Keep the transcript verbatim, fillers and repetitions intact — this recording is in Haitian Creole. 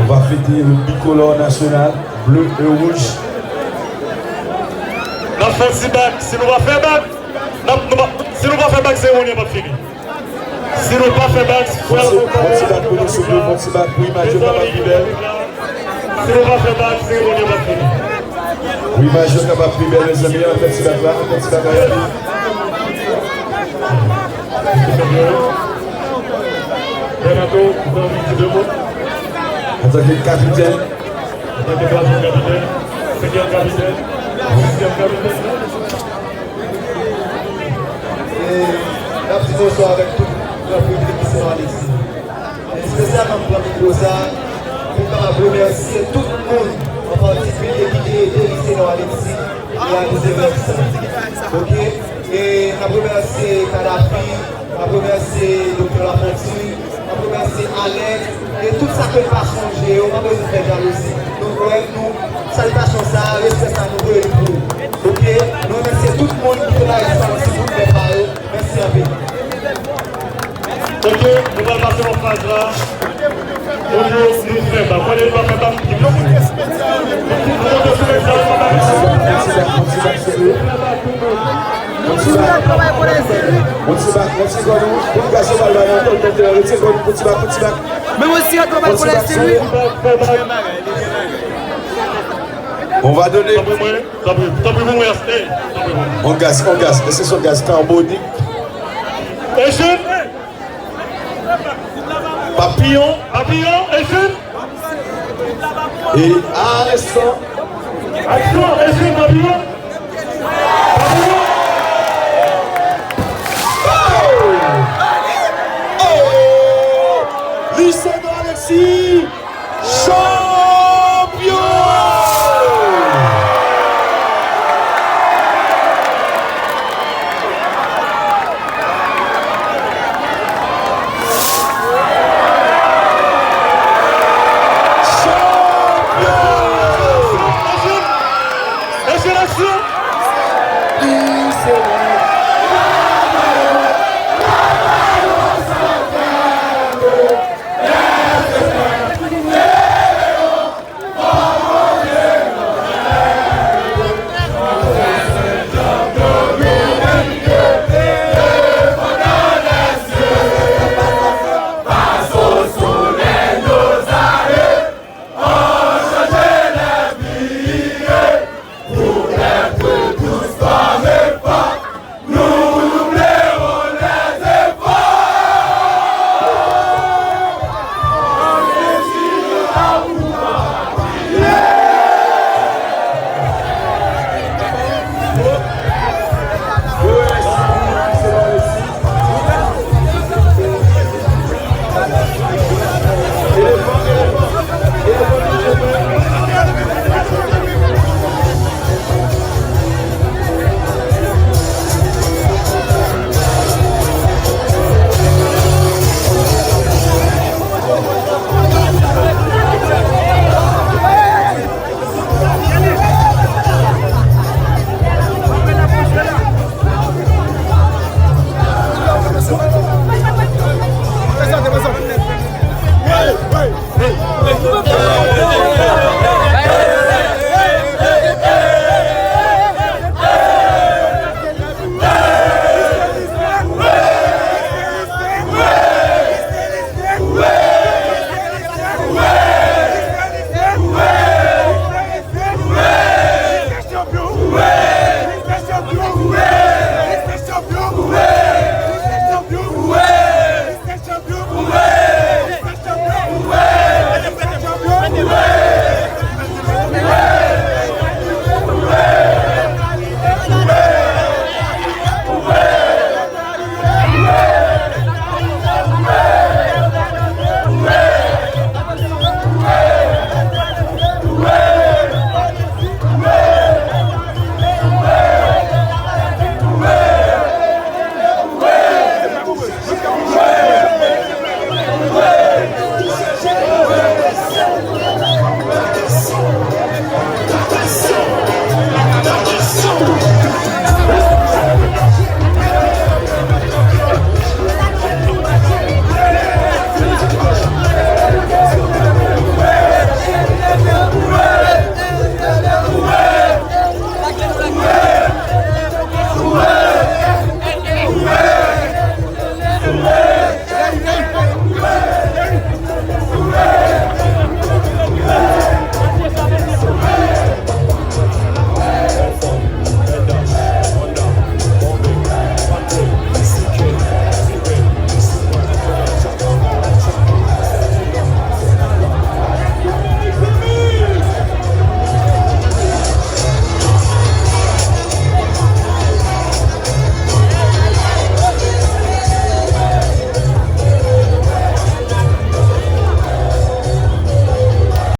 Nou va fete le bicolore national, bleu et rouge. N ap fè yon ti bak. Si nou pa fè bak, n ap, nou pa, si nou pa fè bak, seremoni an p ap fini. Si nou pa fè bak, fè yon ti bak pou nou, souple, yon ti bak pou imaj yo kapab pi bèl. Si nou pa fè bak, seremoni an p ap fini. Pou imaj yo kapab pi bèl, mezanmi, ann fè ti bak la, ann fè ti bak la, epi Renato, ou anvi di de mo? Antanke kapitèn. Antanke twazyèm kapitèn, senkyèm kapitèn, sizyèm kapitèn. E n ap di bonswa avèk tout gran piblik Lycée Noir Alexis. Espesyalman, m pran mikwo sa a pou m kapab remèsye tout moun, an patikilye, ki te ede Lycée Noir Alexis reyalize rèv sa. Oke? E n ap remèsye Kadafi, n ap remèsye Doktè Lafontil, n ap remèsye Alex, e tout sa ke n pa sonje yo, pa bezwen fè jalouzi. Nou kwè, nou, salitasyon sa a, respè sa a, nou voye l pou ou. Oke? Nou remèsye tout moun ki te bay sa yon ti bout lè pa yo. Mèsi anpil. Oke, nou pral pase yon faz la. Pou nou, nou fè bak. Konnen nou pa fè bak, nou di mèsi. Nou konte sou mèt sa, nou pa fè bak. Yon ti bak, yon ti bak, yon ti bak, yon ti bak, yon ti bak, yon ti bak, yon ti bak. Men mwen si yon travay pou lèse wi. On va donner. Tanpri mwen, tanpri, tanpri pou mwen, ey, tanpri pou mwen. On gaz, on gaz, ese son gaz Carbonic. Ese. Papiyon. Papiyon, ese. E a, ese. Aksyon, ese, papiyon.